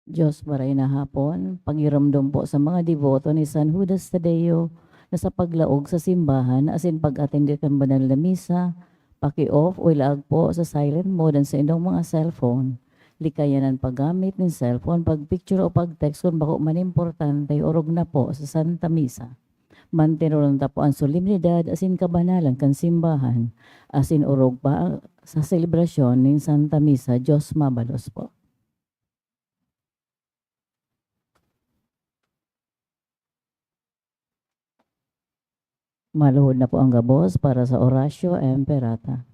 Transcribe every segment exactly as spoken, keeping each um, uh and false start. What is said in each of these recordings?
Diyos, maray na hapon. Pagiromdom po sa mga deboto ni San Judas Tadeo na sa paglaog sa simbahan asin pag-atender kan banal na misa, paki-off o ilaag po sa silent mode an saindong mga cellphone. Likayan an paggamit nin cellphone, pag-picture o pag-text kun bako man importante, orog na po sa Santa Misa. Manteronon ta po an solemnidad asin kabanalan kan simbahan, asin orog pa sa selebrasyon nin Santa Misa. Diyos mabalos po. Maluhod na po ang gabos para sa Oratio Imperata.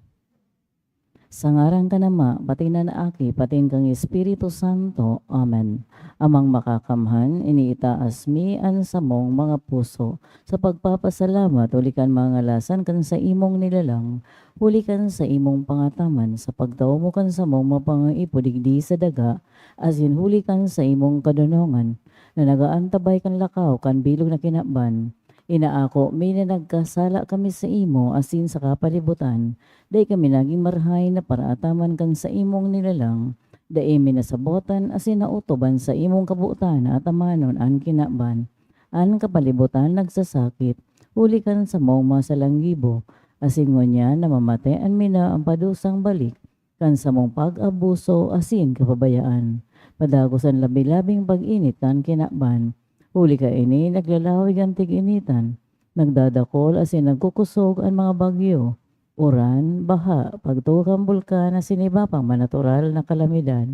Sa ngaran kan Ama, pati na Aki, pati kan Espiritu Santo. Amen. Amang Makakamhan, iniitaas mi an samong mga puso sa pagpapasalamat huli kan mga ngalasan kan saimong nilalang, huli kan saimong pangataman sa pagtao mo kan samong mga pangaipod digdi sa daga, asin huli kan saimong kadonongan na nag-aantabay kan lakaw kan bilog na kinaban. Inaako mi na nagkasala kami saimo asin sa kapalibutan, dai kami nagin marahay na paraataman kan saimong nilalang. Dai mi nasabotan asin naotob an saimong kabotan na atamanon an kinaban. An kapalibutan nagsasakit, huli kan samong mga salanggibo, asin ngunyan namamate an mina an padusang balik kan samong pag-abuso asin kapabayaan. Padagos an labi-labing pag-init kan kinaban. Huli kaini, naglalawig an tig-initan, nagdadakol asin nagkukosog an mga bagyo, uran, baha, pagtuga kan bulkan asin iba pang mga natural na kalamidad.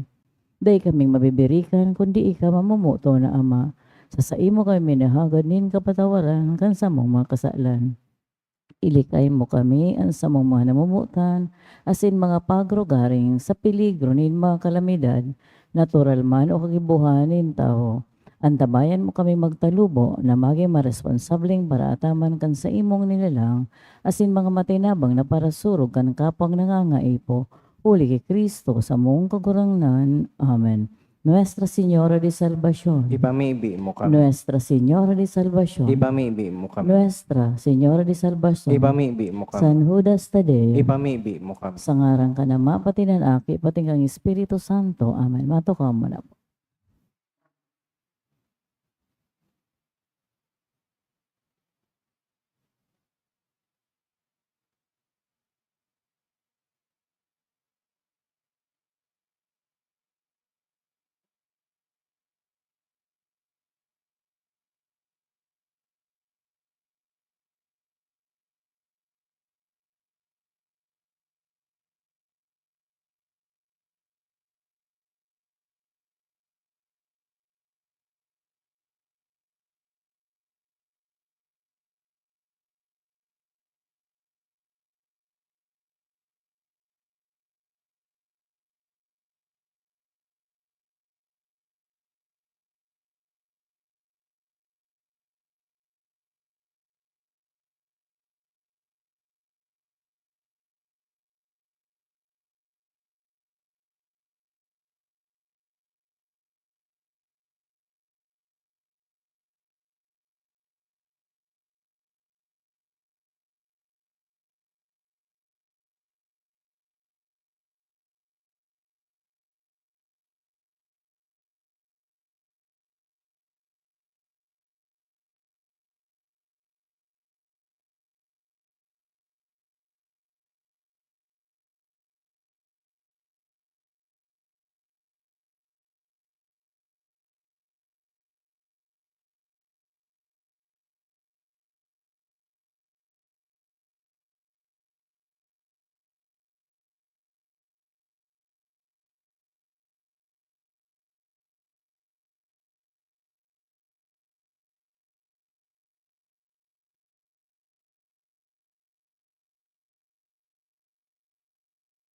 Dai kaming mabibirikan kundi ika, mamomoton na Ama. Sa saimo kami minahagad nin kapatawaran kan samong mga kasalan. Ilikay mo kami, an samong mga namomotan, asin mga pagrugaring sa peligro nin mga kalamidad, natural man o kagibohan nin tawo. Antabayan mo kami magtalubo na magin maresponsableng paraataman kan saimong nilalang, asin mga matinabang na parasurog kan kapwang nangangaipo, huli ki Cristo, samong Kagurangnan. Amen. Nuestra Señora de Salvacion. Ipamibi mo kami. Nuestra Señora de Salvacion. Ipamibi mo kami. Nuestra Señora de Salvacion. Ipamibi mo kami. San Judas Tadeo. Ipamibi mo kami. Sa ngaran kan Ama, pati kan Aki, pati kan Espiritu Santo. Amen. Matukaw mo na po.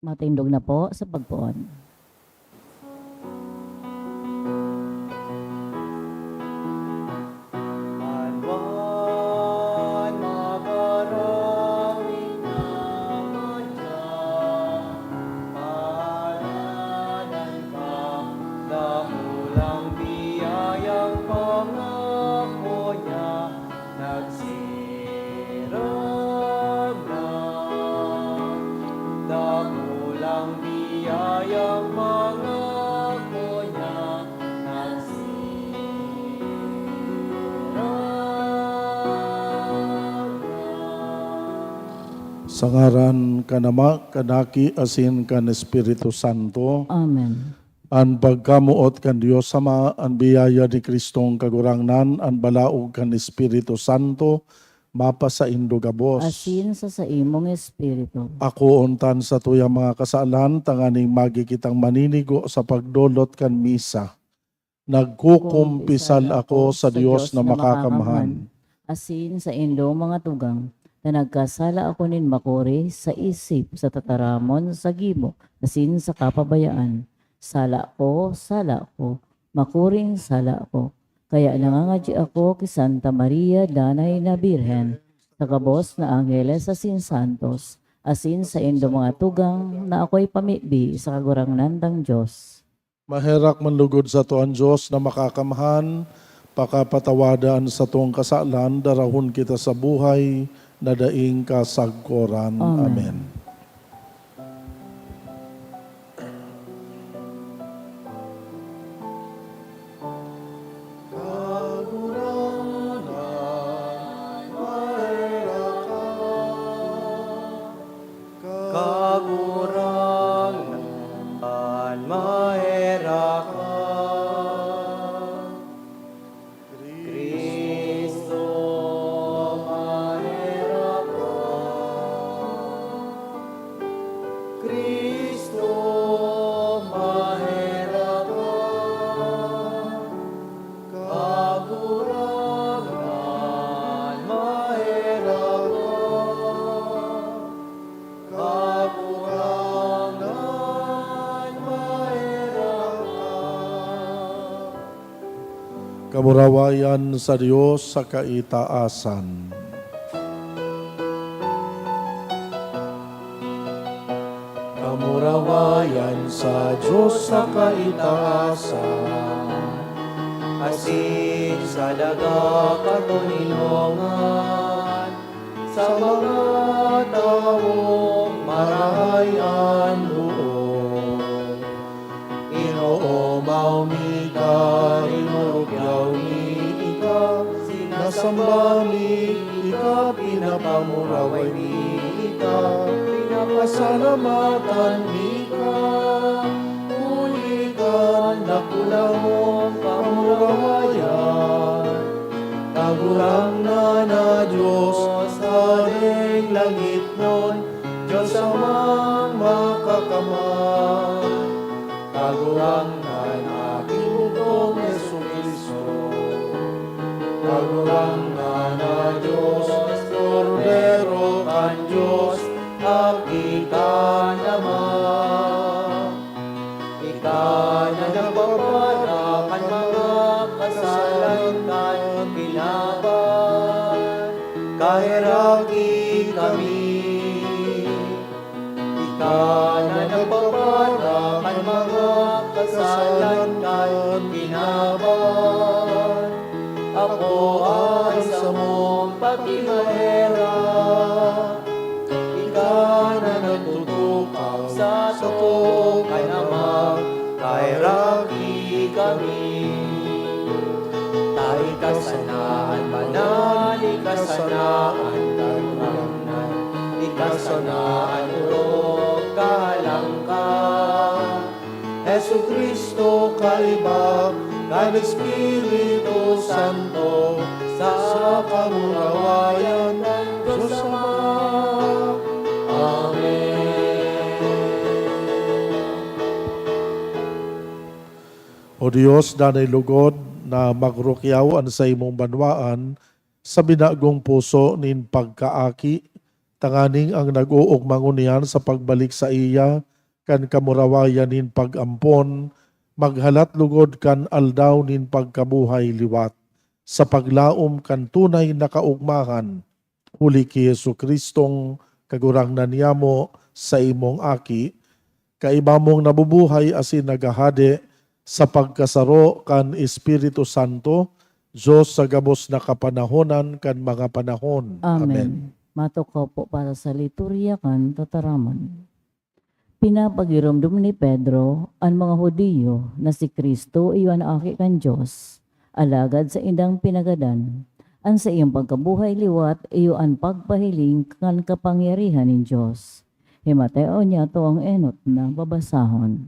Matindog na po sa pagpoon. An wan magarawit na madya, paaladan ka, dakulang biyayang pangako niya, nagsirag na. Dakulang biyayang Sa ngaran kan Ama, kan Aki, asin kan Espiritu Santo. Amen. An pagkamoot kan Dios Ama, an biyaya ni Kristong Kagurangnan, an balaog kan Espiritu Santo, mapasaindo gabos. Asin sa saimong espiritu. Akoon ta an satuyang mga kasalan, tanganing magi kitang maninigo sa pagdolot kan misa. Nagkukumpisal ako sa Dios na makakamhan. Asin sa indong mga tugang, na nagkasala ako nin makuri sa isip, sa tataramon, sa gibo, asin sa kapabayaan. Sala ko, sala ko, makuring sala ko. Kaya nangangadyi ako ki Santa Maria, danay na Birhen, sa gabos na angheles asin santos, asin sa indong mga tugang na ako'y pamibi sa Kagurangnan tang Dios. Maherak man lugod sato an Dios na makakamhan, pakapatawada an satong kasalan, darahon kita sa buhay na daing kasagkoran. Amen. Amen. Kagurangnan, maherak ka. Kristo, maherak ka. Kristo, maherak ka. Kagurangnan, maherak ka. Kagurangnan, maherak ka. Kamurawayan sa Dios sa kaitaasan. Kamurawayan sa Dios sa kaitaasan. Asin sa daga katoninongan, sa mga tawong marahay an buot. Ginoo, mayo mi ika, rinurugyaw mi ika, sinasamba mi ika, pinapamuraway mi ika, pinapasalamatan mi ka, huli kan dakula mong kamurawayan. Kagurangnan na Dios, Hadeng langitnon, Dios Amang Makakamay. Kagurangnan, Aki, bugtong Jesu-Cristo. Kagurangnan na Dios, Kordero kan Dios, Aki kan Ama. Ika na nagpapara kan mga kasalan kan kinaban, kaheraki kami. Ika na nagpapara kan mga kasalan kan kinaban, akoa an samong pakimaherak. Ika na nagtutukaw sa too kan Ama, kaheraki kami. Ta ika sana an banal, ika sana an kagurangnan, ika sana an orog kahalang ka. Jesu-Cristo, kaiba kan Espiritu Santo, sa kamurawayan kan Dios Ama. Amen. O Dios, danay lugod na magrukyaw an saimong banwaan sa binagong puso nin pagkaaki, tanganing ang nag-oogma ngunyan sa pagbalik saiya kan kamurawayan nin pag-ampon, maghalat lugod kan aldaw nin pagkabuhay liwat, sa paglaom kan tunay na kaogmahan, huli ki Jesu-Cristong Kagurangnan niyamo, saimong Aki, kaiba mong nabubuhay asin naghahade sa pagkasaro kan Espiritu Santo, Dios sa gabos na kapanahonan kan mga panahon. Amen. Matukaw po para sa liturya kan tataramon. Pinapagiromdom ni Pedro an mga Judio na si Cristo iyo an Aki kan Dios, alagad saindang pinagadan. An saiyang pagkabuhay liwat iyo an pagpahiling kan kapangyarihan nin Dios. Himateon niyato an enot na babasahon.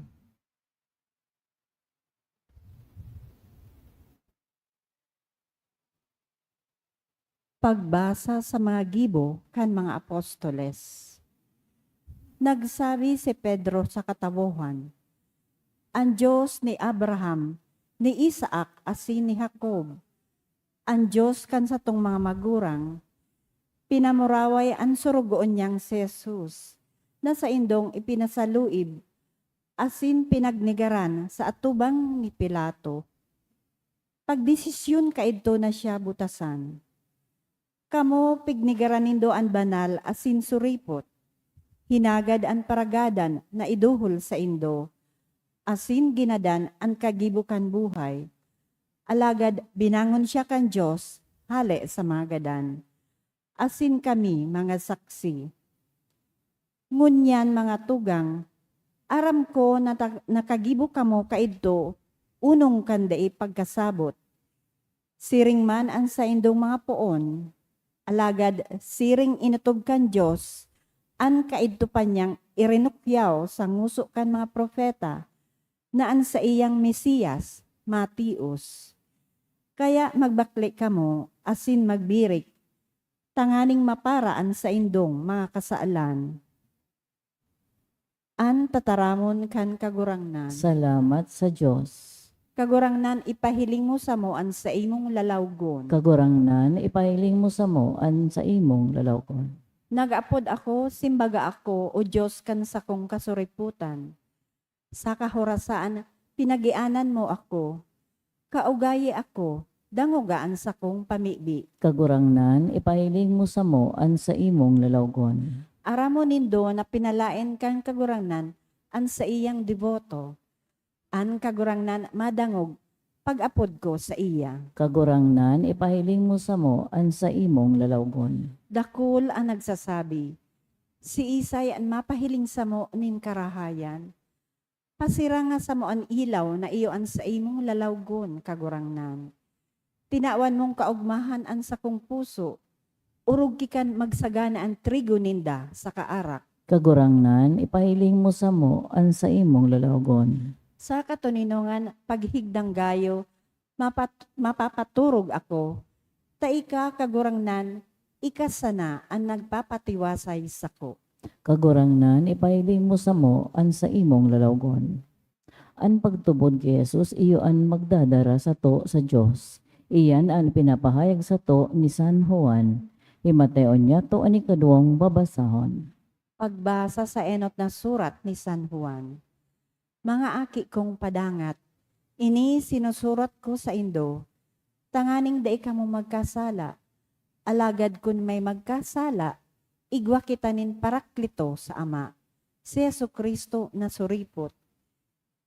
Pagbasa sa mga gibo kan mga apostoles. Nagsabi si Pedro sa katawohan, "An Dios ni Abraham, ni Isaac, asin ni Jacob, an Dios kan satong mga magurang, pinamuraway an sorogoon niyang si Jesus, na saindong ipinasaluib asin pinagnegaran sa atubang ni Pilato. Pagdesisyon kaidto na siya butasan. Kamo, pignegaran nindo an banal asin suripot, hinagad an paragadan na iduhol saindo, asin ginadan an kagibo kan buhay. Alagad binangon siya kan Dios hale sa mga gadan, asin kami mga saksi. Ngunyan, mga tugang, aram ko na ta-, nakagibo kamo kaidto onong kan dai pagkasabot. Siring man an saindong mga poon, alagad siring inotob kan Dios an kaidto pa niyang irinukyaw sa ngoso kan mga propeta, na an saiyang Mesias matios. Kaya magbakle kamo asin magbirik, tanganing mapara an saindong mga kasalan." An tataramon kan Kagurangnan. Salamat sa Dios. Kagurangnan, ipahiling mo samo an saimong lalawgon. Kagurangnan, ipahiling mo samo an saimong lalawgon. Nag-apod ako, simbaga ako, O Dios kan sakong kasuripotan. Sa kahorasaan, pinagianan mo ako. Kaugayi ako, dangoga an sakong pamibi. Kagurangnan, ipahiling mo samo an saimong lalawgon. Aramon nindo na pinalaen kan Kagurangnan an saiyang deboto. An Kagurangnan madangog pag-apod ko saiya. Kagurangnan, ipahiling mo samo an saimong lalawgon. Dakul an nagsasabi, "Siisay an mapahiling samo nin karahayan?" Pasiranga samo an ilaw na iyo an saimong lalawgon, Kagurangnan. Tinawan mong kaogmahan an sakong puso, orog ki kan magsagana an trigo ninda saka arak. Kagurangnan, ipahiling mo samo an saimong lalawgon. Sa katoninongan, paghigdang gayo, mapat-, mapapaturog ako. Ta ika, Kagurangnan, ika sana an nagpapatiwasay sako. Kagurangnan, ipahiling mo samo an saimong lalawgon. An pagtubod ki Jesus iyo an magdadara sato sa Dios. Iyan an pinapahayag sato ni San Juan. Himateon niyato an ikaduwang babasahon. Pagbasa sa enot na surat ni San Juan. Mga aki kong padangat, ini sinusurat ko saindo, tanganing dai kamo magkasala. Alagad kun may magkasala, igwa kita nin Paraklito sa Ama, si Jesu-Cristo na suripot.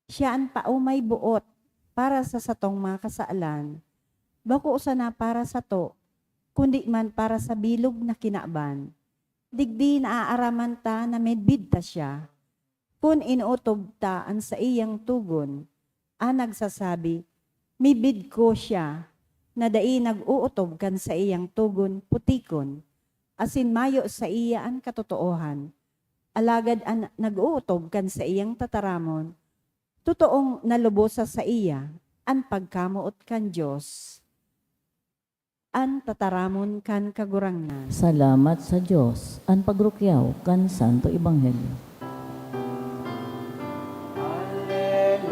Siya an paomay boot para sa satong mga kasalan, bako sana para sato, kundi man para sa bilog na kinaban. Digdi naaaraman ta na midbid ta siya, kun inootob ta an saiyang togon. An nagsasabi, "Midbid ko siya," na dai nag-ootob kan saiyang togon, putikon, asin mayo saiya an katotoohan. Alagad an nag-ootob kan saiyang tataramon, totoong nalubos sa saiya an pagkamoot kan Dios. An tataramon kan Kagurangnan. Salamat sa Dios, an pagrukyaw kan Santo Ebanghelyo.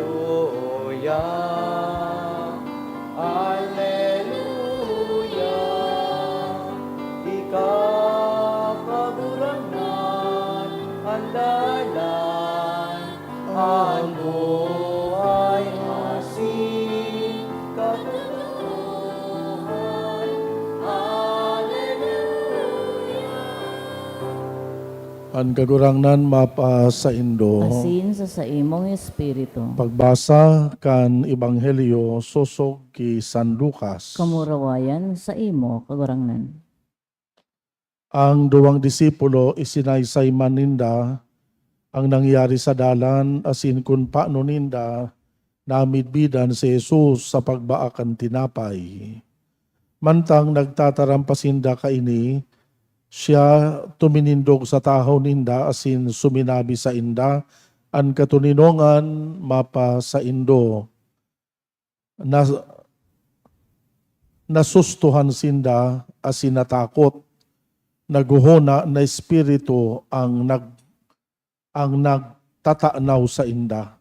Aleluya, aleluya, ika, Kagurangnan, an dalan, an buhay asin katotoohan. Aleluya. An Kagurangnan mapasaindo. Asin sa saimong espiritu. Pagbasa kan Ebanghelyo sosog ki San Lucas. Kamurawayan saimo, Kagurangnan. Ang duwang disipulo, isinaysay man ninda an nangyari sa dalan asin kun paano ninda namidbidan si Jesus sa pagbaa kan tinapay. Mantang nagtataram pa sinda kaini, siya tuminindog sa tahaw ninda asin suminabi sainda, "An katoninongan mapasaindo." Na-, nasustohan sinda asin natakot. Naghohona na espiritu ang nag-, ang nagtatanaw sainda.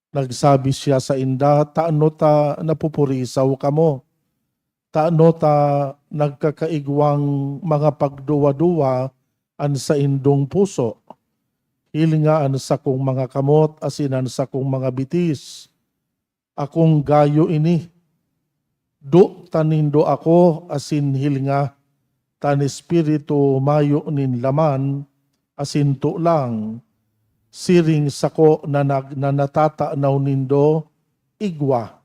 Nagsabi siya sainda, "Tano ta napupurisaw kamo? Tano ta nagkakaigwang mga pagduwa-duwa an saindong puso? Hilinga an sakong mga kamot asin an sakong mga bitis. Akong gayo ini. Dotan nindo ako asin hilinga, ta an espiritu mayo nin laman asin tolang. Siring sako na nag-, na natatanaw nindo, igwa."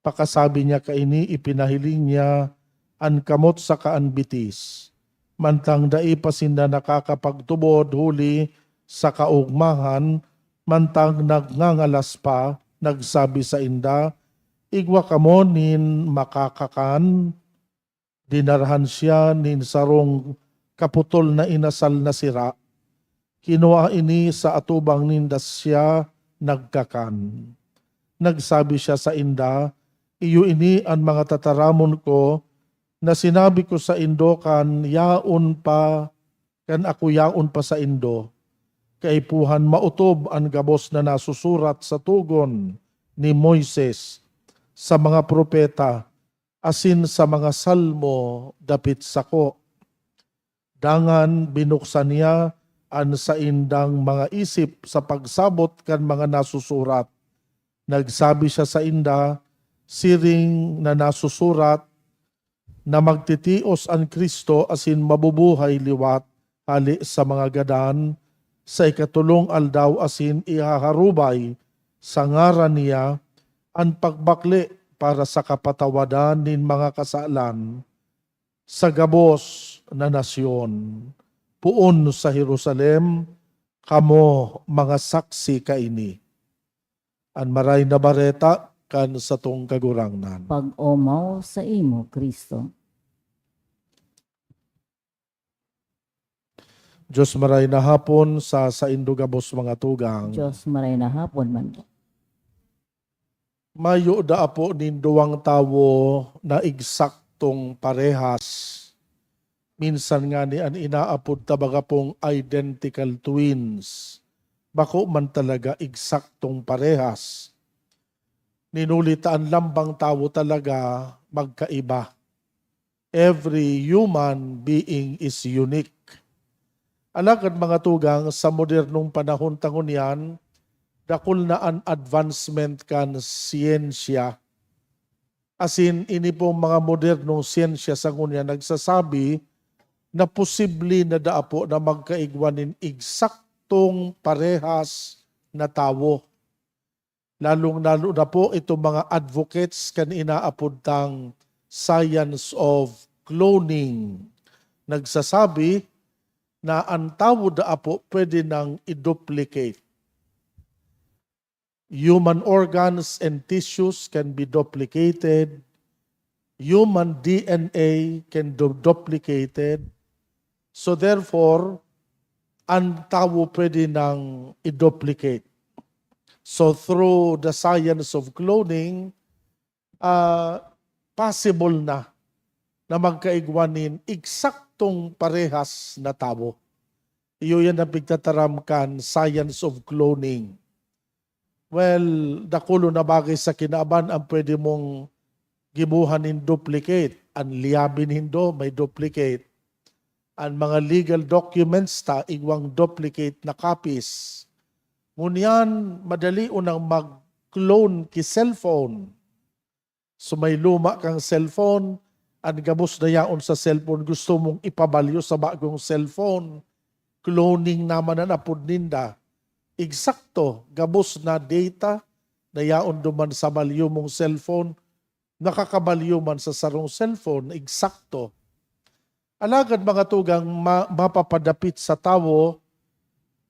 Pakasabi niya kaini, ipinahiling niya an kamot saka an bitis. Mantang dai pa sinda nakakapagtubod, huli sa kaogmahan, mantang nagngangalas pa, nagsabi sainda, "Igwa kamo nin makakakan." Dinarahan siya nin sarong kaputol na inasal na sira. Kinua ini sa atubang ninda siya nagkakan. Nagsabi siya sainda, "Iyo ini an mga tataramon ko na sinabi ko saindo kan yaon pa, kan ako yaon pa saindo. Kaipuhan maotob an gabos na nasusurat sa Togon ni Moises, sa mga propeta, asin sa mga salmo dapit sako." Dangan binuksan niya an saindang mga isip sa pagsabot kan mga nasusurat. Nagsabi siya sainda, "Siring na nasusurat na magtitios an Cristo asin mabubuhay liwat hale sa mga gadan sa ikatolong aldaw asin ihaharubay sa ngaran niya an pagbakle para sa kapatawadan nin mga kasalan sa gabos na nasyon. Poon sa Jerusalem, kamo mga saksi kaini." An Maray na Bareta kan satong Kagurangnan. Pag-omaw saimo, Cristo. Diyos maray na hapon sa saindo gabos mga tugang. Diyos maray na hapon man. Mayo daa po nin duwang tawo na eksaktong parehas. Minsan ngani an inaapod ta baga pong identical twins, bako man talaga eksaktong parehas. Nin huli ta an lambang tawo talaga magkaiba. Every human being is unique. Alagad, mga tugang, sa modernong panahon ta ngunyan, dakul na an advancement kan siyensya. Asin, ini pong mga modernong siyensya sa ngunyan nagsasabi na posible na daa po na magkaigwa nin eksaktong parehas na tawo. Lalong-lalo na po itong mga advocates kan inaapod tang science of cloning. Nagsasabi na an tawo daa po pwede nang i-duplicate. Human organs and tissues can be duplicated. Human D N A can du-, duplicated. So therefore, an tawo pwede nang i-duplicate. So through the science of cloning, ah, possible na na magkaigwa nin eksaktong parehas na tawo. Iyo yan ang pigtataram kan science of cloning. Well, dakulo na bagay sa kinaban ang pwede mong gibuhan nin duplicate. An liyabe nindo may duplicate. An mga legal documents ta, igwang duplicate na copies. Ngunyan, madali unang mag-clone ki cellphone. So, may luma kang cellphone, an gabos na yaon sa cellphone, gusto mong ipabalyo sa bagong cellphone. Cloning naman an apod ninda. Eksakto, gabos na data na yaon duman sa balyo mong cellphone, nakakabalyo man sa sarong cellphone, eksakto. Alagad, mga tugang, ma-, mapapadapit sa tawo,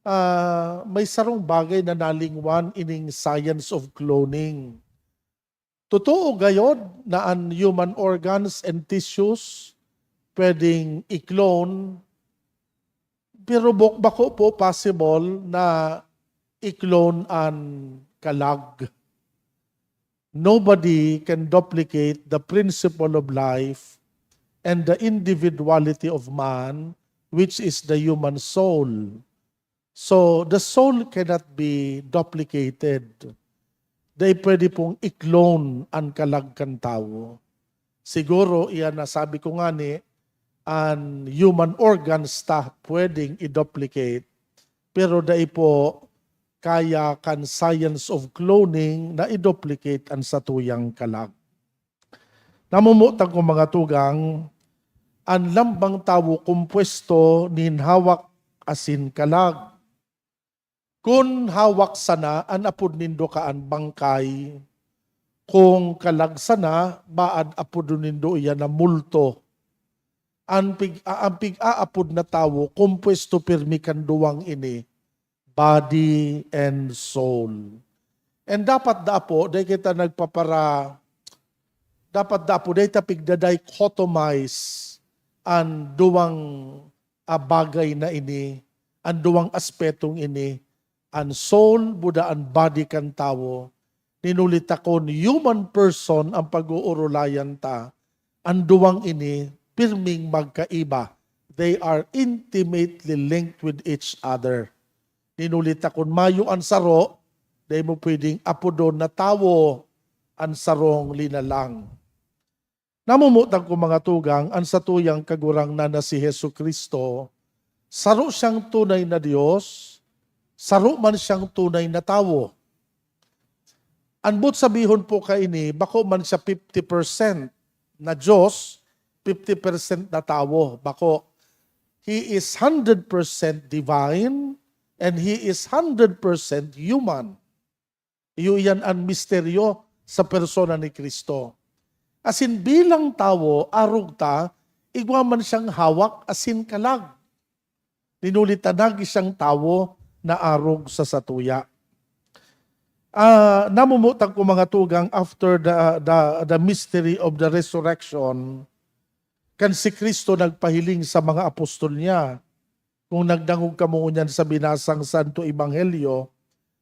ah, may sarong bagay na nalingwan ining science of cloning. Totoo gayod na an human organs and tissues pwedeng i-clone, pero bo-, bako po possible na i-clone an kalag. Nobody can duplicate the principle of life and the individuality of man, which is the human soul. So, the soul cannot be duplicated. Dai pwede pong i-clone an kalag kan tawo. Siguro, iyan na sabi ko ngani, an human organs ta pwedeng i-duplicate, pero dai po kaya kan science of cloning na i-duplicate an satuyang kalag. Namumutan ko, mga tugang, an lambang tawo kompuesto nin hawak asin kalag. Kun hawak sana, an apod nindo kaan bangkay. Kun kalag sana, baad apodon nindo iyan na multo. An pig-, a-, an pig-aapod na tawo, kompuesto pirmi kan duwang ini, body and soul. And dapat daa po, dai kita nagpapara-, dapat daa po, dai ta pigda-dichotomize an duwang, ah, bagay na ini, an duwang aspetong ini, an soul, buda an body kan tawo. Ninuli ta kun human person an pag-oorolayan ta, an duwang ini pirming magkaiba. They are intimately linked with each other. Ninuli ta kun mayo an saro, dai mo pwedeng apodon na tawo an sarong linalang. Namumutan ko, mga tugang, an satuyang Kagurangnan na si Jesu-Cristo, saro siyang tunay na Dios, saro man siyang tunay na tawo. An boot sabihon po kaini, bako man siya fifty percent na Dios, fifty percent na tawo. Bako. He is hundred percent divine and he is hundred percent human. Iyo iyan an misteryo sa persona ni Cristo. Asin bilang tawo, arog ta, igwa man siyang hawak asin kalag. Ninuli ta nagi siyang tawo na arog sa satuya. Ah, namumutan ko, mga tugang, after the, the, the mystery of the resurrection, kan si Cristo nagpahiling sa mga apostol niya, "Kung nagdangog kamo ngunyan sa binasang Santo Ebanghelyo,"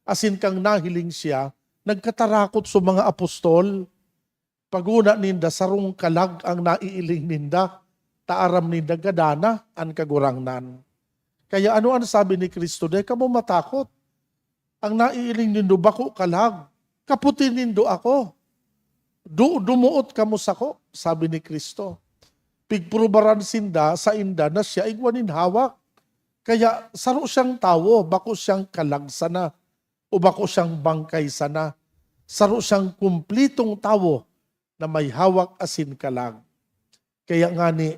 asin kan nahiling siya, nagkatarakot so mga apostol. Paguna ninda, sarong kalag an naiiling ninda, ta aram ninda gadan na an Kagurangnan. Kaya ano an sabi ni Cristo? "Dai kamo matakot. An naiiling nindo bako kalag. Kaputi nindo ako. Du-, dumuot kamo sako," sabi ni Cristo. Pigprubaran sinda, sainda na siya igwa nin hawak. Kaya saro siyang tawo, bako siyang kalag sana, o bako siyang bangkay sana. Saro siyang kumplitong tawo na may hawak asin kalag. Kaya ngani,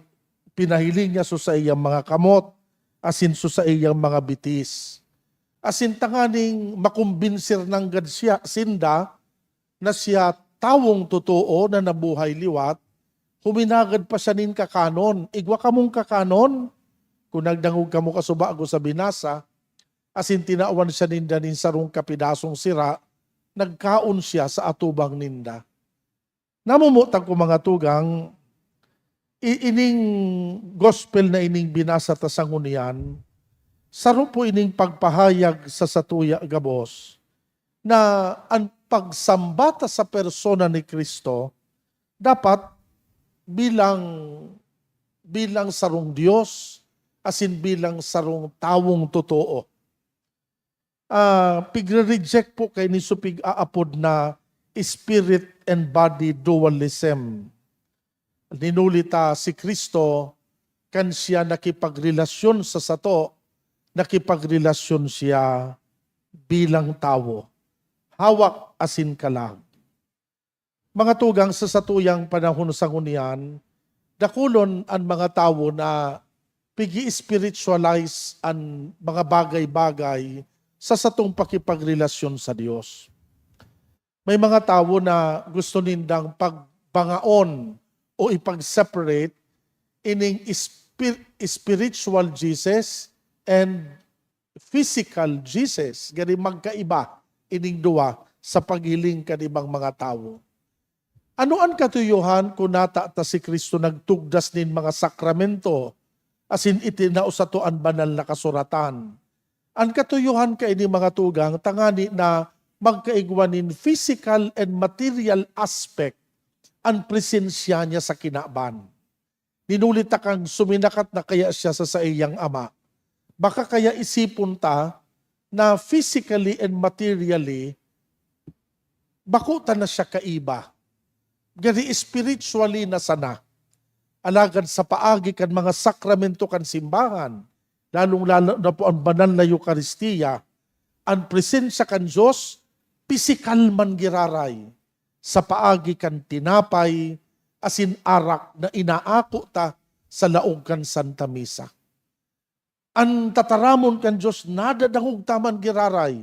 pinahiling niya so saiyang mga kamot asin so saiyang mga bitis. Asin tanganing makumbinsir nanggad siya, sinda, na siya tawong totoo na nabuhay liwat, huminagad pa siya nin kakanon. "Igwa kamong kakanon?" Kun nagdangog kamo kasubago sa binasa, asin tinawan siya ninda nin sarong kapidasong sira, nagkaon siya sa atubang ninda. Namumutan ko, mga tugang, i-, ining gospel na ining binasa ta sa ngunyan, saro po ining pagpahayag sa satuya gabos na an pagsamba ta sa persona ni Cristo dapat bilang, bilang sarong Dios asin bilang sarong tawong totoo. Ah, pigre-reject po kaini so pig-aapod na spirit and body dualism. Ninuli ta si Cristo, kan siya nakipagrelasyon sa sato, nakipagrelasyon siya bilang tawo, hawak asin kalag. Mga tugang, sa satuyang panahon sa ngunyan, dakulon an mga tawo na pigi-spiritualize an mga bagay-bagay sa satong pakipagrelasyon sa Dios. May mga tawo na gusto nindang pagbangaon o ipag-separate ining spir-, spiritual Jesus and physical Jesus. Gani magkaiba ining duwa sa paghiling kan ibang mga tawo. Ano an katuyohan kun nata ta si Cristo nagtugdas nin mga sakramento asin itinao sato an Banal na Kasuratan? An katuyohan kaini, mga tugang, tangani na magkaigwa nin physical and material aspect an presensya niya sa kinaban. Ninuli ta kan suminakat na kaya siya sa saiyang Ama. Baka kaya isipon ta na physically and materially, bako ta na siya kaiba. Gani spiritually na sana. Alagad sa paagi kan mga sakramento kan simbahan, lalong-lalo na po ang banal na Eukaristia, ang presensya kan Dios pisikal man giraray sa paagi kan tinapay asin arak na inaako ta sa laog kan Santa Misa. An tataramon kan Dios nadadangog ta man giraray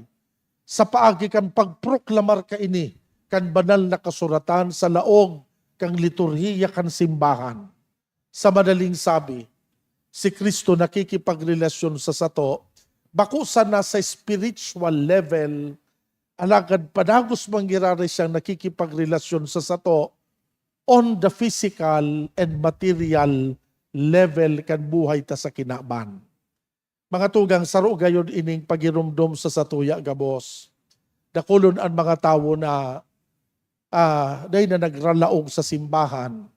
sa paagi kan pagproklamar kaini kan Banal na Kasuratan sa laog kan liturhiya kan simbahan. Sa madaling sabi, si Cristo nakikipagrelasyon sa sato, bako sana sa spiritual level, alagad padagos man giraray siyang nakikipagrelasyon sa sato on the physical and material level kan buhay ta sa kinaban. Mga tugang, saro gayod ining pagiromdom sa satuya gabos. Dakulon an mga tawo na, ah, dai na nagralaog sa simbahan,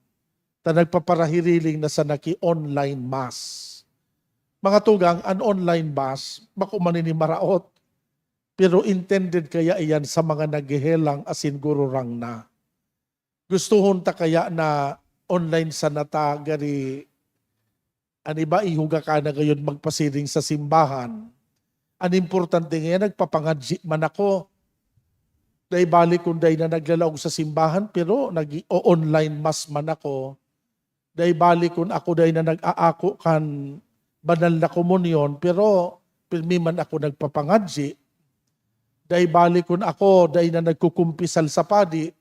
ta nagpaparahiriling na sana ki online mass. Mga tugang, an online mass, bako man ini maraot, pero intended kaya iyan sa mga naghehelang asin gururang na. Gustohon ta kaya na online sana ta, gari an iba, ihuga ka na gayon magpasiring sa simbahan. An importante ngayon, nagpapangadyi man ako. Dai bali kun dai na naglalaog sa simbahan, pero nag-o-online mass man ako. Dai bali kun ako dai na nag-aako kan banal na komunyon, pero pirmi man ako nagpapangadyi. Dai bali kun ako dai na nagkukumpisal sa padi,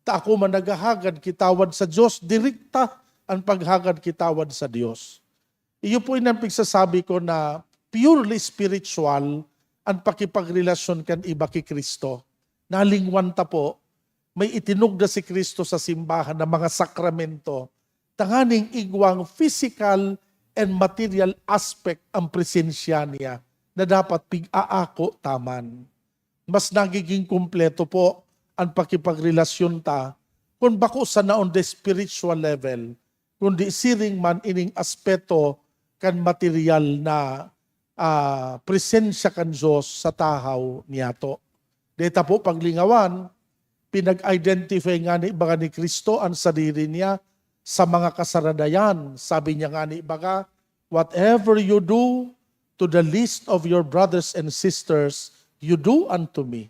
ta ako man naghahagad kitawad sa Dios, direkta an paghagad kitawad sa Dios. Iyo po iyan pigsasabi ko na purely spiritual an pakipagrelasyon kan iba ki Cristo. Nalingwan ta po, may itinugda si Cristo sa simbahan na mga sakramento, tanganing igwang physical and material aspect ang presensya niya na dapat pig-aako ta man. Mas nagiging kumpleto po an pakipagrelasyon ta kun bako sana on the spiritual level, kundi siring man ining aspeto kan material na, ah, presensya kan Dios sa tahaw niyato. Dai ta po paglingawan, pinag-identify ngani baga ni Cristo an sadiri niya sa mga kasaradayan. Sabi niya ngani baga, "Whatever you do to the least of your brothers and sisters, you do unto me."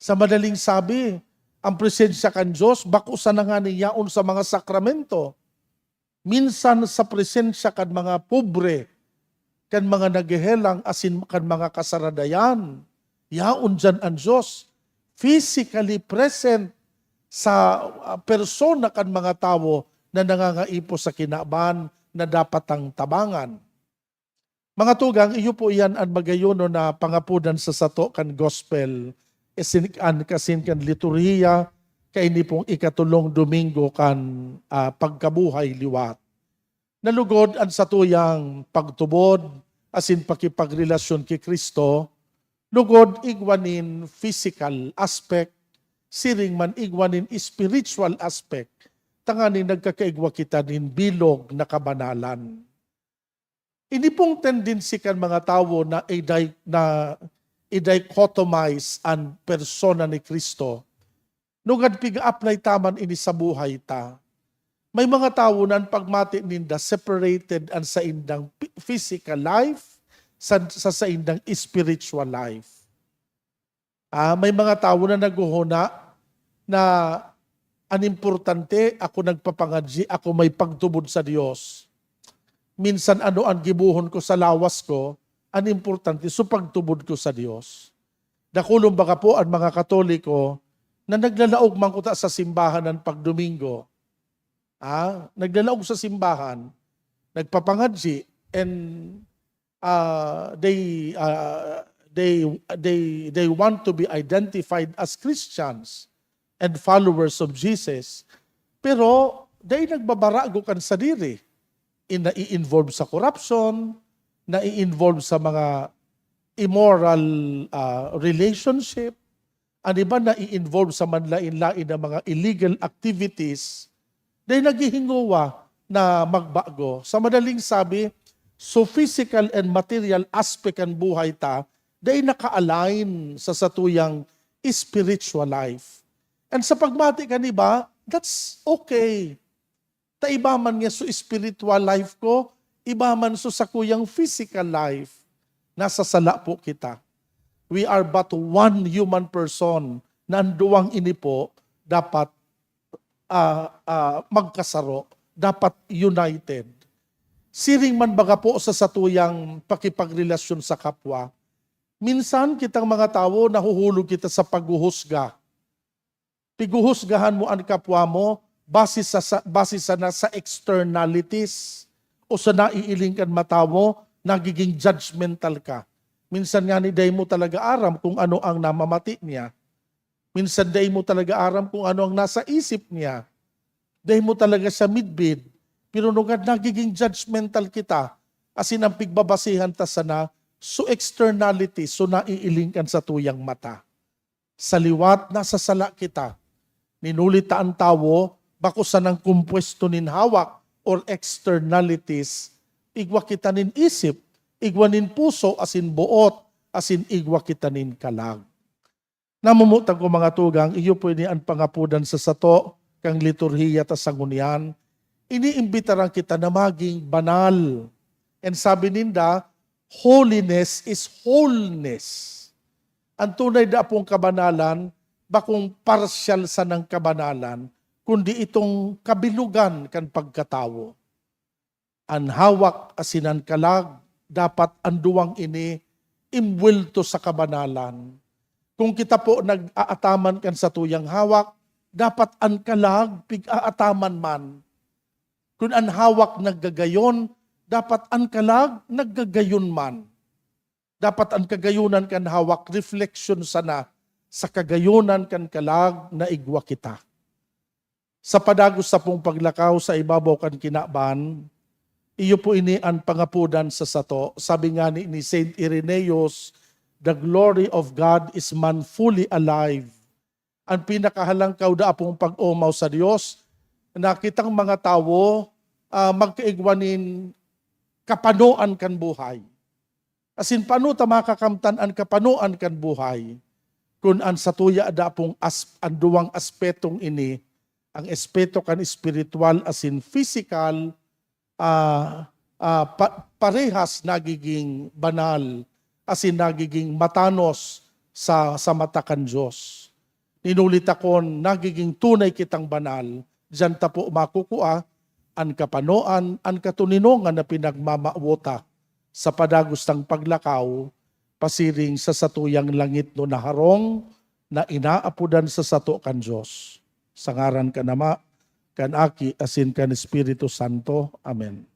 Sa madaling sabi, ang presensya kan Dios bako sana ngani yaon sa mga sakramento. Minsan sa presensya kan mga pobre, kan mga naghehelang asin kan mga kasaradayan, yaon diyan an Dios, physically present sa, ah, persona kan mga tawo na nangangaipo sa kinaban na dapat tang tabangan. Mga tugang, iyo po iyan an magayonon na pangapodan sa sato kan gospel, isin an kasin kan liturhiya, kaini pong ikatolong domingo kan, ah, pagkabuhay liwat. Na lugod an satuyang pagtubod asin pakipagrelasyon ki Cristo, lugod igwa nin physical aspect, siring man igwa nin spiritual aspect, tanganing nagkakaigwa kita nin bilog na kabanalan. Ini pong tendency kan mga tawo na i-di-, na i-dichotomize an persona ni Cristo, nugad piga-apply ta man ini sa buhay ta. May mga tawo na an pagmati ninda, separated an saindang pi-, physical life sa, sa saindang spiritual life. Ah, may mga tawo na naghohona na an importante, ako nagpapangadyi, ako may pagtubod sa Dios. Minsan, ano an gibohon ko sa lawas ko, an importante, so pagtubod ko sa Dios. Dakulon baga po an mga Katoliko na naglalaog man kuta sa simbahan an pagdomingo. Ah, naglalaog sa simbahan, nagpapangadyi, and, ah, they, ah, they, they, they want to be identified as Christians. and followers of Jesus. Pero dai nagbabarago kan sadiri. In, nai-involve sa corruption, nai-involve sa mga immoral ah, relationship, an iba nai-involve sa manlain-lain na mga illegal activities, dai naghihingowa na magbago. Sa madaling sabi, so physical and material aspect kan buhay ta, dai naka-align sa satuyang spiritual life. And sa pagmati kan iba, that's okay. Ta iba man nga so spiritual life ko, iba man so sakuyang physical life. Nasa sala po kita. We are but one human person na ang duwang ini po dapat ah, ah, magkasaro, dapat united. Siring man baga po sa satuyang pakipagrelasyon sa kapwa, minsan kitang mga tawo nahuhulog kita sa paghuhusga. Pighuhusgahan mo an kapwa mo base sa, sa base sana sa externalities o sa naiiling kan mata mo, nagiging judgmental ka. Minsan nga ni dai mo talaga aram kung ano ang namamati niya. Minsan dai mo talaga aram kung ano ang nasa isip niya. Dai mo talaga siya midbid. Pero nugad nagiging judgmental kita, asin ang pigbabasihan ta sana, so externality, so naiiling kan satuyang mata. Sa liwat, nasa sala kita. Ninuli ta an tawo, bako sanang kompuesto nin hawak or externalities, igwa kita nin isip, igwa nin puso, asin boot, asin igwa kita nin kalag. Namumutan ko, mga tugang, iyo po ini an pangapodan sa sato kan liturhiya ta sa ngunyan. Iniimbitaran kita na magin banal. And sabi ninda, "Holiness is wholeness." An tunay na apong kabanalan, bakong parsyal sanang kabanalan, kundi itong kabilugan kan pagkatawo. An hawak asin an kalag, dapat an duwang ini imbuwelto sa kabanalan. Kung kita po nag-aataman kan satuyang hawak, dapat an kalag pig-aataman man. Kun an hawak naggagayon, dapat an kalag naggagayon man. Dapat an kagayonan kan hawak refleksyon sana sa kagayonan kan kalag na igwa kita. Sa padagos sa pong paglakaw sa ibabaw kan kinaban, iyo po ini an pangapodan sa sato. Sabi ngani ni Saint Irenaeus, "The glory of God is man fully alive." An pinakahalangkaw na apong pag-omaw sa Dios, na kitang mga tawo ah, magkaigwa nin kapanoan kan buhay. Asin paano ta makakamtan an kapanoan kan buhay? Kun an satuya da pong as-, an duwang aspetong ini, ang aspeto kan espiritual asin pisikal, ah, ah, pa-, parehas nagiging banal asin nagiging matanos sa, sa mata kan Dios. Ninuli ta kun nagiging tunay kitang banal, diyan ta po makukua an kapanoan, an katoninongan na pinagmamawot ta sa padagos tang paglakaw pasiring sa satuyang langitnon na harong na inaapodan sa sato kan Dios. Sa ngaran kan Ama, kan Aki, asin kan Espiritu Santo. Amen.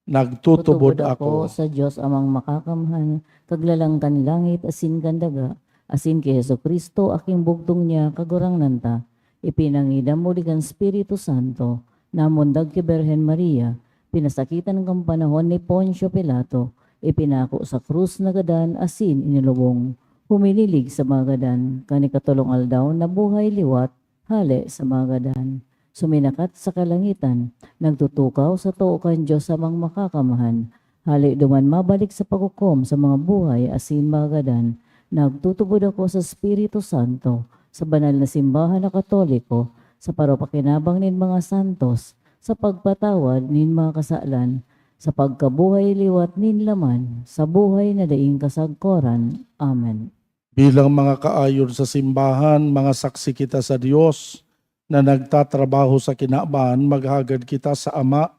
Nagtutubod ako sa Dios Amang Makakamhan, Kaglalang kan langit asin kan daga, asin ki Jesu-Cristo, aking bugtong niya, Kagurangnan ta. Ipinangidam huli kan Espiritu Santo, namundag ki Birhen Maria, pinasakitan kan panahon ni Poncio Pilato, ipinako sa krus na gadan asin inilubong. Huminilig sa mga gadan, kan ikatolong aldaw nabuhay liwat, hale sa mga gadan. Suminakat sa kalangitan, nagtutukaw sa too kan Dios Amang Makakamhan. Hale duman mabalik sa paghukom sa mga buhay asin mga gadan. Nagtutubod ako sa Espiritu Santo, sa banal na simbahan na Katoliko, sa paropakinabang nin mga santos, sa pagpatawad nin mga kasalan, sa pagkabuhay liwat nin laman, sa buhay na daing kasagkoran. Amen. Bilang mga kaayon sa simbahan, mga saksi kita sa Dios na nagtatrabaho sa kinaban, maghagad kita sa Ama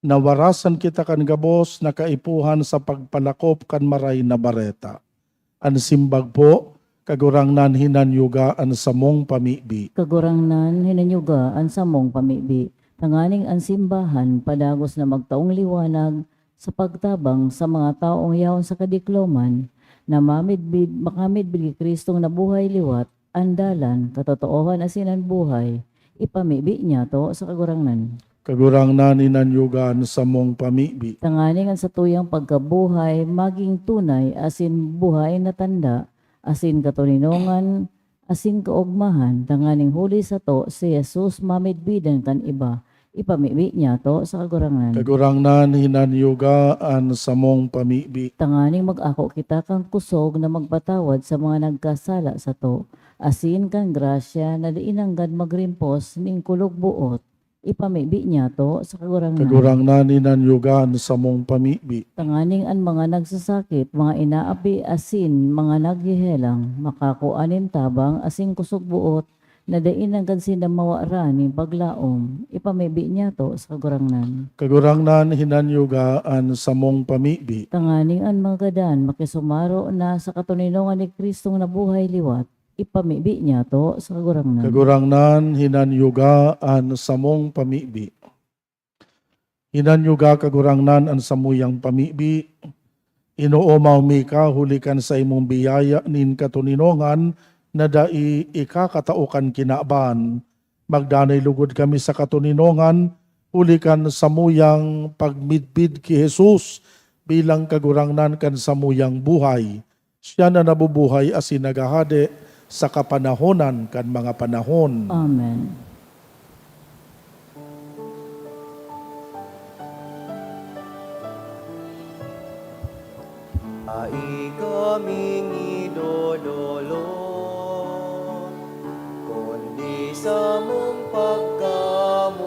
na warasan kita kan gabos na kaipuhan sa pagpalakop kan Maray na Bareta. An simbag po, Kagurangnan, hinanyuga an samong pamibi. Kagurangnan, hinanyuga an samong pamibi, tanganing an simbahan padagos na magtaong liwanag sa pagtabang sa mga taong yaon sa kadikloman, na mamidbid, makamidbid ki Cristong nabuhay liwat, an dalan, katotoohan asin an buhay. Ipamibi niyato sa Kagurangnan. Kagurangnan, hinanyuga an samong pamibi. Tanganing an satuyang pagkabuhay magin tunay asin buhay na tanda, asin katoninongan, asin kaogmahan, tanganing huli sato si Jesus mamidbidan kan iba. Ipamibi niyato sa Kagurangnan. Kagurangnan, hinanyuga an samong pamibi. Tanganing mag-ako kita kan kusog na magpatawad sa mga nagkasala sato, asin kan grasya na dai nanggad magrimpos nin kulog boot. Ipamibi niyato sa Kagurangnan. Kagurangnan, hinanyuga an samong pamibi. Tanganing an mga nagsasakit, mga inaapi asin mga naghehelang makakua nin tabang asin kusog boot, na dai nanggad sinda mawaran nin paglaom. Ipamibi niyato sa Kagurangnan. Kagurangnan, hinanyuga an samong pamibi. Tanganing an mga gadan makisumaro na sa katoninongan ni Cristong nabuhay liwat. Ipamibi niyato sa Kagurangnan. Kagurangnan, hinanyuga an samong pamibi. Hinanyuga, Kagurangnan, an samuyang pamibi. Inoomaw mi ka huli kan saimong biyaya nin katoninongan na dai ikakatao kan kinaban. Magdanay lugod kami sa katoninongan huli kan samuyang pagmidbid ki Jesus bilang Kagurangnan kan samuyang buhay. Siya na nabubuhay asin naghahade sa kapanahonan kan mga panahon. Amen. Dai kaming idodolot, kundi samong pagkamoot,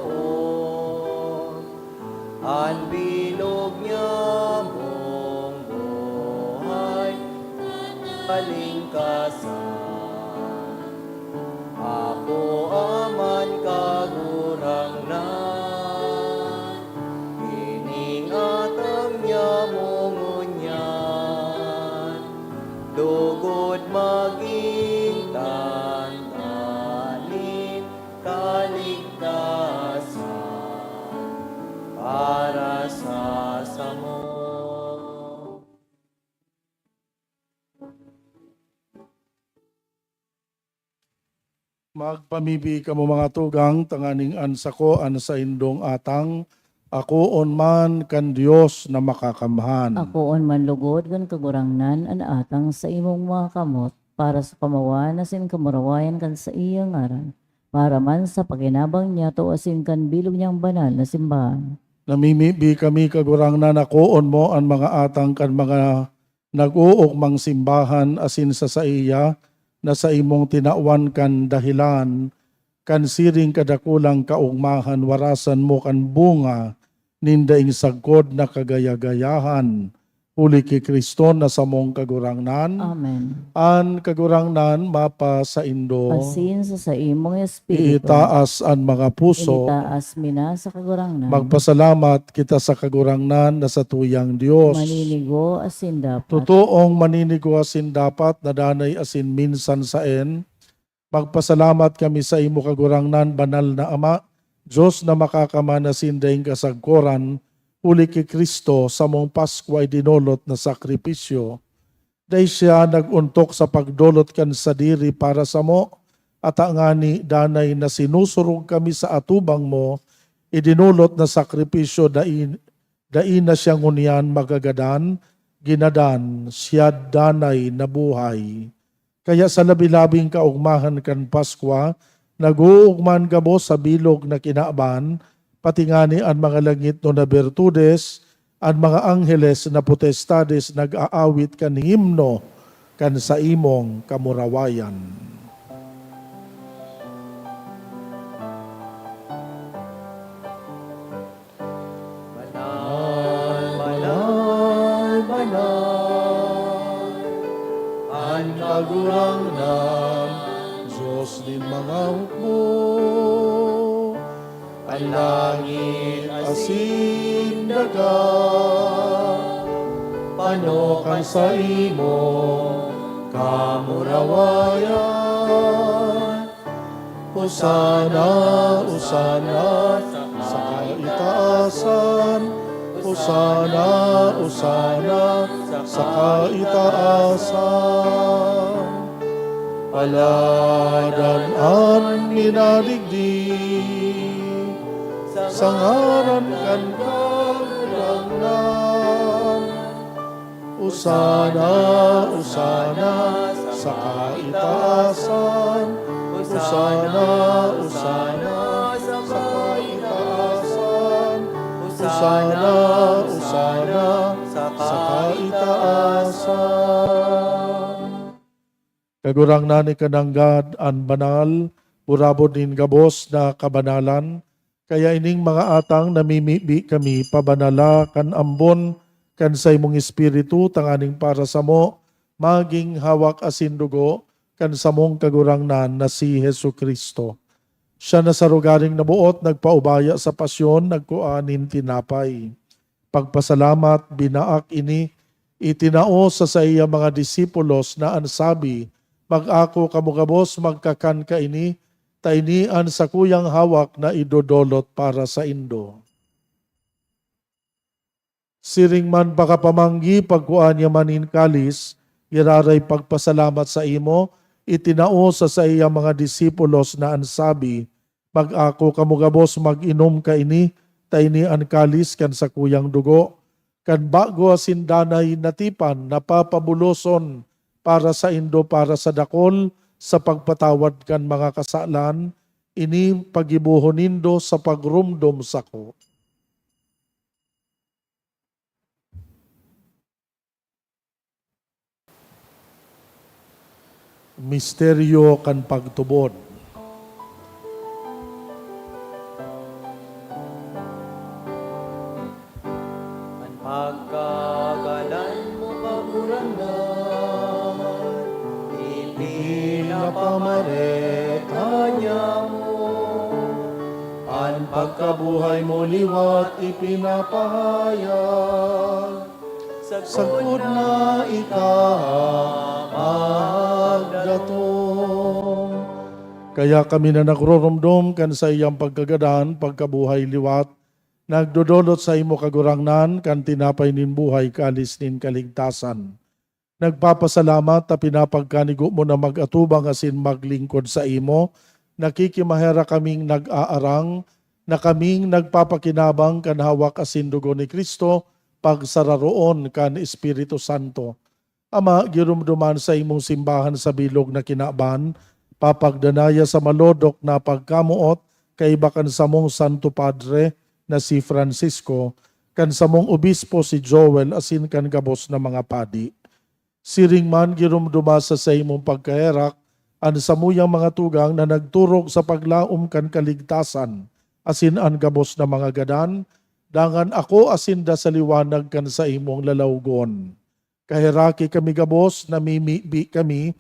an bilog nyamong buhay, kalingkasan. Akoa man, Kagurangnan, ining atang nyamo ngunyan, lugod magin tanda nin kaligtasan para sa samo. Magpamibi kamo, mga tugang, tanganing an sako an saindong atang, akoon man kan Dios na Makakamhan. Akoon man lugod kan Kagurangnan an atang sa imong mga kamot, para sa kamawan asin kamurawayan kan saiyang ngaran, para man sa pakinabang niyato asin kan bilog niyang banal na simbahan. Namimibi kami, Kagurangnan, akoon mo an mga atang kan mga nag-oogmang simbahan asin sa saiya na saimong tinawan kan dahelan kan siring kadakulang kaogmahan, warasan mo kan bunga nin daing sagkod na kagaya-gayahan, huli ki Cristo na samong Kagurangnan. Amen. An Kagurangnan mapasaindo. Asin sa saimong espiritu. Iitaas an mga puso. Initaas mi na sa Kagurangnan. Magpasalamat kita sa Kagurangnan na satuyang Dios. Maninigo asin dapat. Totoong maninigo asin dapat na danay asin minsan saen. Magpasalamat kami saimo, Kagurangnan, Banal na Ama, Dios na Makakamhan asin daing kasagkoran, huli ki Cristo, samong Paskwa idinolot na sakripisyo. Dai siya nag-ontok sa pagdolot kan sadiri para samo, ata ngani danay na sinusurog kami sa atubang mo, idinolot na sakripisyo, dai, dai na siya ngunyan magagadan, ginadan, siya danay na buhay. Kaya sa labi-labing kaogmahan kan Paskwa, nag-oogma an gabos sa bilog na kinaban, pati ngani an mga langitnon na bertudes, an mga angheles na potestades nag-aawit kan himno kan saimong kamurawayan. Banal, banal, banal, an Kagurangnan, Dios nin mga hukbo. An langit asin daga, pano kan saimong kamurawayan. Hosana, Hosana sa kaitaasan, Hosana, Hosana sa kaitaasan. Paladan an minadigdi sa ngaran kan Kagurangnan. Osana, Osana sa kaitaasan. Osana, Osana sa kaitaasan. Osana, Osana sa kaitaasan. Kagurangnan, ika nanggad an banal, burabod nin gabos na kabanalan. Kaya ining mga atang namimibi kami, pabanala kan ambon kan saimong Espiritu, tanganing para samo magin hawak asin dugo kan samong Kagurangnan na si Jesu-Cristo. Siya na sa rogaring naboot nagpaubaya sa pasyon, nagkua nin tinapay. Pagpasalamat, binaak ini, itinao sa saiyang mga disipulos na an sabi, "Mag-ako kamo gabos, magkakan kaini, ta ini an sakuyang hawak na idodolot para saindo." Siring man pakapamanggi, pagkua niya man nin kalis, giraray pagpasalamat saimo, itinao sa saiyang mga disipulos na an sabi, "Mag-ako kamo gabos, mag-inom kaini, ta ini an kalis kan sakuyang dugo, kan bago asin danay na tipan, na papabuloson para saindo, para sa dakul, sa pagpatawad kan mga kasalan. Ini paggibohon nindo sa pagromdom sako." Misteryo kan pagtubod. An pagkagadan mo, Kagurangnan, ipinapamareta niamo. An pagkabuhay mo liwat ipinapahayag. Sagkod na ika magdatong. Kaya kami na nagroromdom kan saiyang pagkagadan, pagkabuhay liwat, nagdodolot saimo, Kagurangnan, kan tinapay nin buhay, kalis nin kaligtasan. Nagpapasalamat ta pinapagkanigo mo na mag-atubang asin maglingkod saimo. Nakikimaherak kaming nag-aarang na kaming nagpapakinabang kan hawak asin dugo ni Cristo, pagsararoon kan Espiritu Santo. Ama, giromdoman sa imong simbahan sa bilog na kinaban, papagdanaya sa malodok na pagkamoot kaiba kan samong Santo Padre na si Francisco, kan samong obispo si Joel, asin kan gabos na mga padi. Siring man, giromdoma sa saimong pagkaherak an samuyang mga tugang na nagturog sa paglaom kan kaligtasan, asin an gabos na mga gadan, dangan ako asinda sa liwanag kan saimong lalawgon. Kaheraki kami gabos, namimibi kami,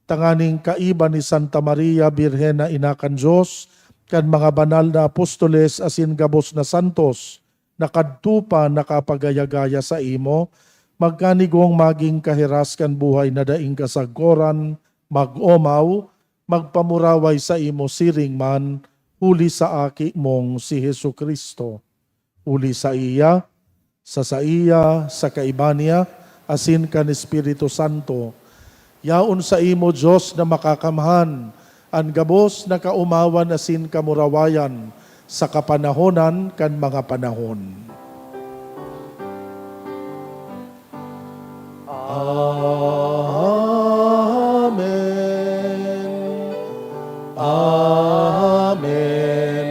tanganing kaiba ni Santa Maria, Birhen na Ina kan Dios, kan mga banal na apostoles asin gabos na santos, na kadto pa nakapagaya-gaya saimo, magkanigong magin kahiras kan buhay na daing kasagkoran, mag-omaw, magpamuraway saimo siring man, huli sa Aki mong si Jesu-Cristo. Huli saiya, sa saiya, sa kaiba niya, asin kan Espiritu Santo, yaon saimo, Dios na makakamhan, an gabos na kaomawan asin kamurawayan sa kapanahonan kan mga panahon. Amen. Amen.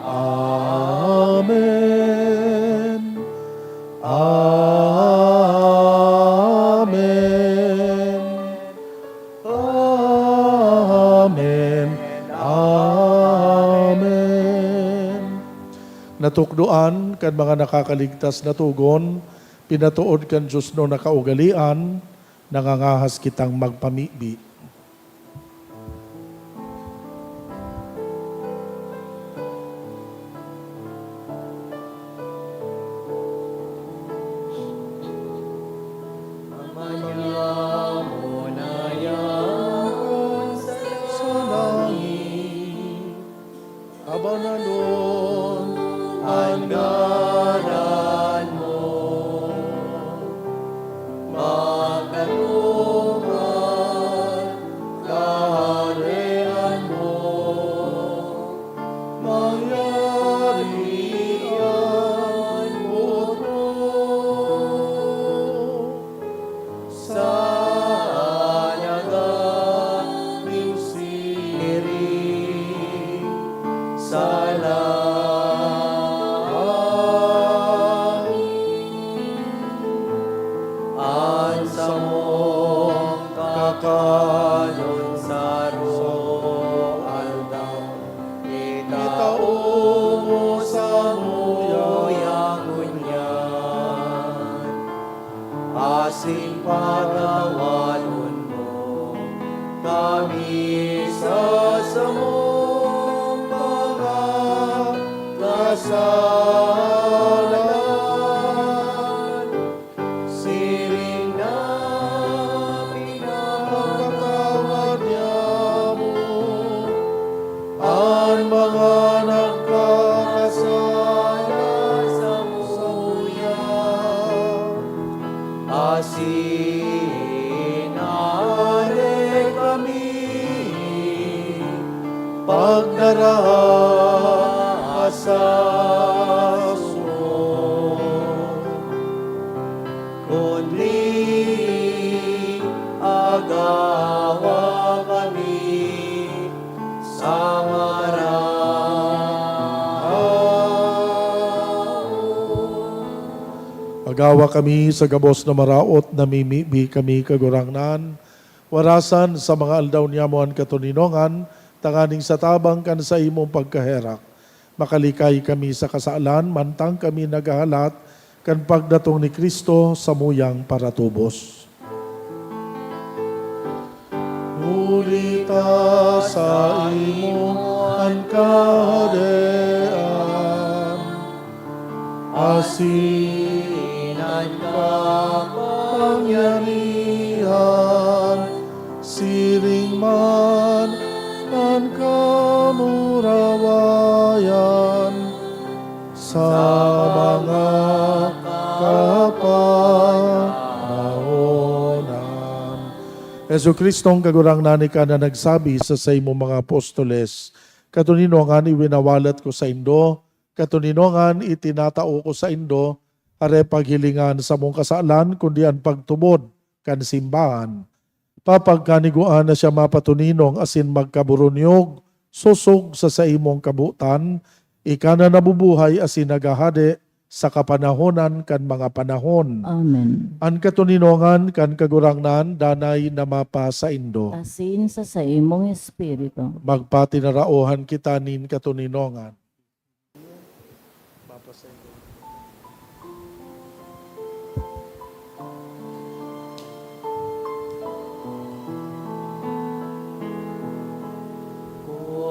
Amen. Amen. Amen. Amen. Natukdoan kan mga nakakaligtas na togon, pinatood kan diosnon na kaugalean, nangangahas kitang magpamibi. Ama namon na yaon sa langit, kabananon an ngaran mo. Magkatuman ka An samong kakanon saro aldaw, itao mo samuya ngunyan, asin patawadon mo kami sa samong mga kasalan, siring na pinapatawad niamo an mga nagkakasala samuya. Asin aare kami pagdaraha sa suot, kundi agawa kami sa maraot. Agawa kami sa gabos na maraot, namimibi kami, Kagurangnan, warasan sa mga aldaw niyamo an katoninongan, tanganing sa tabang kan saimong pagkaherak, makalikay kami sa kasalan, mantang kami naghahalat kan pagdatong ni Cristo samuyang paratubos. Huli ta saimo an Kahadean, asin an kapangyarihan, siring man an kamurawayan sa mga kapanahonan. Jesu-Cristong Kagurangnan, ika na nagsabi sa saimong mga apostoles, "Katoninongan iwinawalat ko saindo, katoninongan itinatao ko saindo, hare paghilinga an samong kasalan, kundi an pagtubod kan simbahan." Papagkaniguan na siya mapatoninong asin magkaburunyog, sosog sa saimong kabotan, ika na nabubuhay asin naghahade sa kapanahonan kan mga panahon. Amen. An katoninongan kan Kagurangnan danay na mapasaindo. Asin sa saimong espiritu. Magpatinaraohan kita nin katoninongan.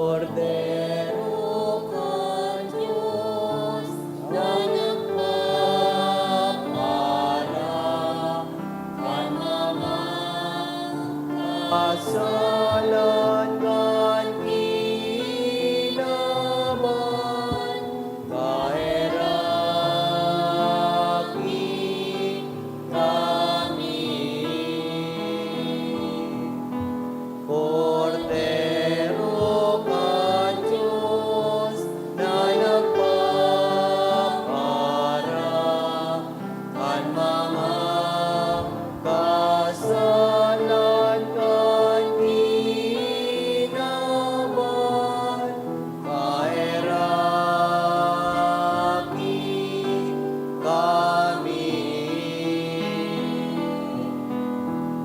Kordero kan Dios na nagpapara kan mga kasalan kan kinaban, kaheraki kami. Kordero kan Dios na nagpapara kan mga kasalan kan kinaban, kaheraki kami.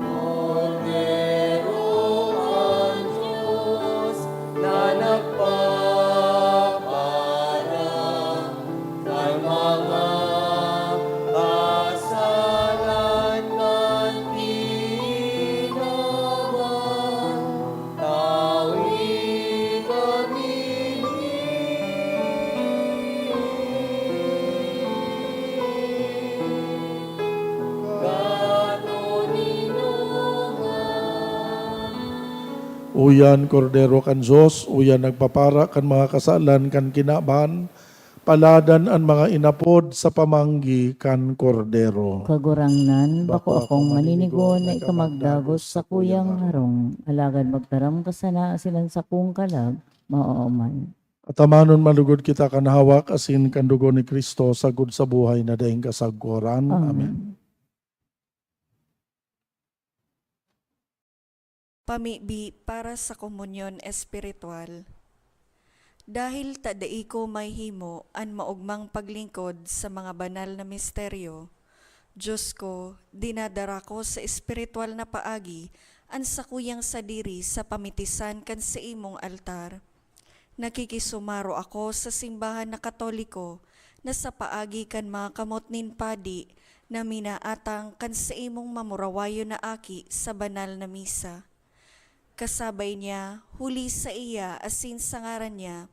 Kordero kan Dios na nagpapara kan mga kasalan kan kinaban, tawi kami. Uyan, Kordero kan Dios, uyan nagpapara kan mga kasalan kan kinaban, paladan an mga inapod sa pamanggi kan Kordero. Kagurangnan, bako akong maninigo na ika magdagos sa kuyang harong, alagad magtaram ka sana asin an sakong kalag maooman. Atamanon malugod kita kan hawak asin kan dugo ni Cristo sagkod sa buhay na daing kasagkoran. Amen. Amen. Pamibi para sa komunyon espiritual. Dahil ta dai ko mahihimo an maogmang paglingkod sa mga banal na misteryo, Diyos ko, dinadara ko sa espiritual na paagi an sakuyang sadiri sa pamitisan kan saimong altar. Nakikisumaro ako sa simbahan na Katoliko na sa paagi kan mga kamot nin padi na minaatang kan saimong mamurawayon na aki sa banal na misa. Kasabay niya, huli sa iya asin sa ngaran niya,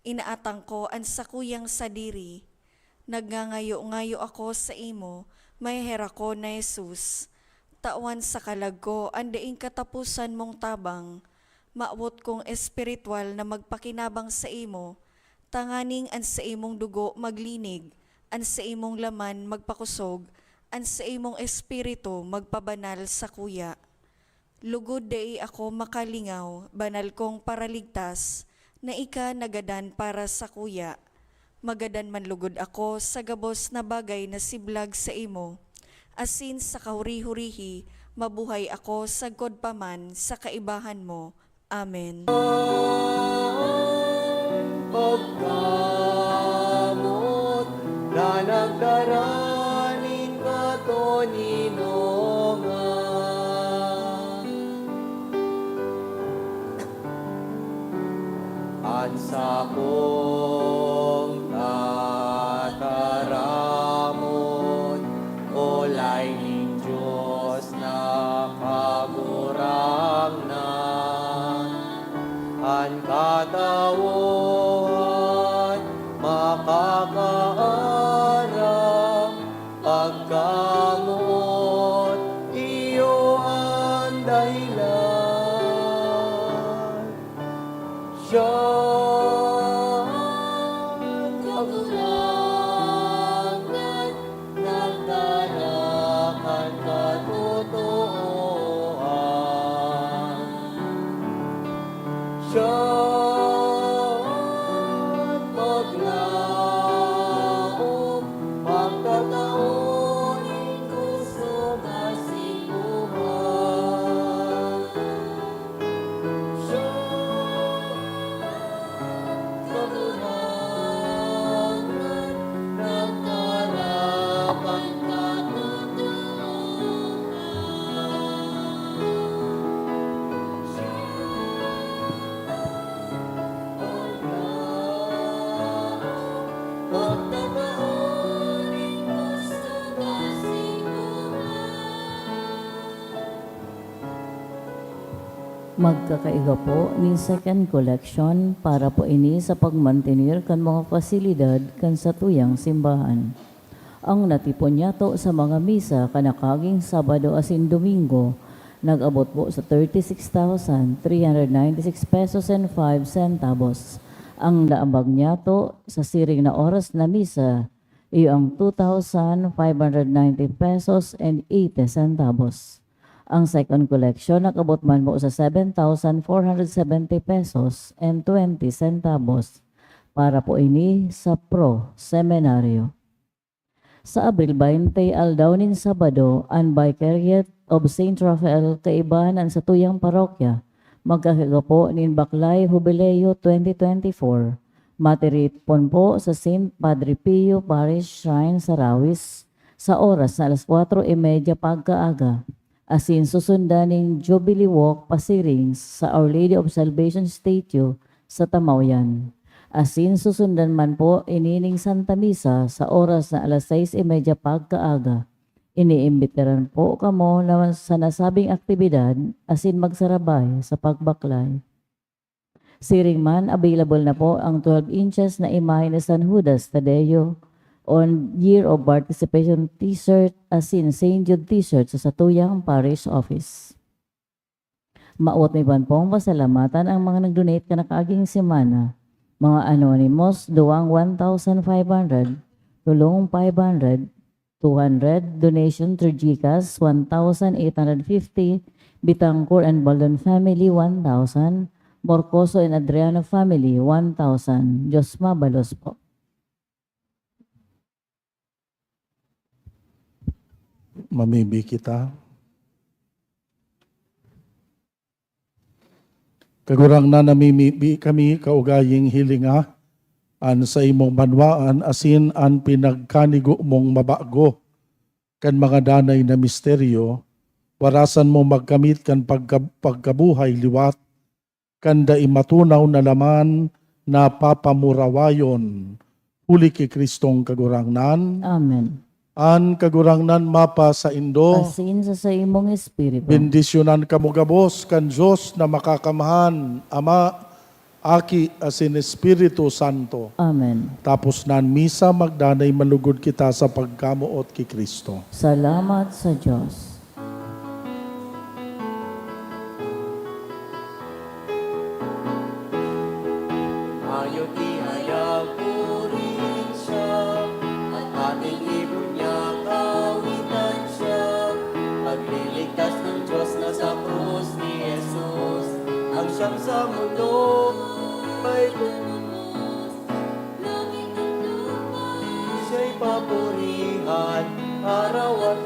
inaatang ko an sakuyang sadiri. Nagngangayo-ngayo ako saimo, maheherakon na Jesus. Tawan sa kalag ko an daing kataposan mong tabang. Mawot kong espiritual na magpakinabang saimo, tanganing an saimong dugo maglinig, an saimong laman magpakosog, an saimong espiritu magpabanal sakuya. Lugod dai ako makalingaw, banal kong Paraligtas, na ika nagadan para sakuya. Magadan man lugod ako sa gabos na bagay na siblag saimo, asin sa kahuri-hurihi mabuhay ako sagkod pa man sa kaibahan mo. Amen. Pagkamot na nagdara nin katoninongan. An sakong tataramon, olay nin Dios na Kagurangnan. An katawohan makakaaram, pagkamot iyo an dahilan. Siya an Kagurangnan, nagdara kan katotoohan. Siya an maglaom, magtatao nin kusog asin buhay. Magkakaiga po nin second collection para po ini sa pagmantener kan mga pasilidad kan satuyang simbahan. Ang natipon niyato sa mga misa kan nakaging Sabado asin Domingo nag-abot po sa thirty-six thousand three hundred ninety-six pesos and five centavos. Ang naambag niyato sa siring na oras na misa iyo ang two thousand five hundred ninety pesos and eighty centavos. Ang second collection nag-abot man po sa seven thousand four hundred seventy pesos and twenty centavos. Para po ini sa Pro Seminaryo. Sa Abril baynte, aldaw nin Sabado, an Vicariate of Saint Raphael kaiba nan satuyang parokya magkakagapo nin Baklay Jubileo twenty twenty-four. Matiripon po sa Saint Padre Pio Parish Shrine sa Rawis sa oras na alas kwatro y media pagkaaga, asin susundan nin Jubilee Walk pasiring sa Our Lady of Salvation Statue sa Tamaoyan. Asin susundan man po ini ning Santa Misa sa oras na alas sais y media pagkaaga. Iniimbitaran po kamo na sa nasabing aktibidad asin magsarabay sa pagbaklay. Siring man, available na po ang twelve inches na imahe ni San Judas Tadeo on Year of Participation T-shirt asin Saint Jude T-shirt sa satuyang parish office. Mawot mi man pong pasalamatan ang mga nag-donate kan nakaaging semana. Mga anonymous, duwang one thousand five hundred, tulong five hundred, two hundred, donation through GCash, one thousand eight hundred fifty, Bitangcor and Baldon family, one thousand, Morcoso and Adriano family, one thousand. Diyos mabalos po. Mamibi kita. Kagurangnan, namimibi kami kaugaying hilinga an saimong banwaan asin an pinagkanigo mong mabago. kan mga danay na misteryo, warasan mo magkamit kan pagka-, pagkabuhay liwat, kan dai matunaw na laman na papamurawayon, huli ki Kristong Kagurangnan. Amen. An Kagurangnan mapasaindo. Asin sa saimong espiritu. Bendisyonan kamo gabos kan Dios na Makakamhan, Ama, Aki, asin Espiritu Santo. Amen. Tapos na an misa, magdanay malugod kita sa pagkamoot ki Cristo. Salamat sa Dios. Mayo ki ayag purihin siya, at ating ibon niya kawitan siya. Pagliligtas ng Diyos na sa krus ni Jesus, ang siyang sa mundo ay siya'y papurihan, araw at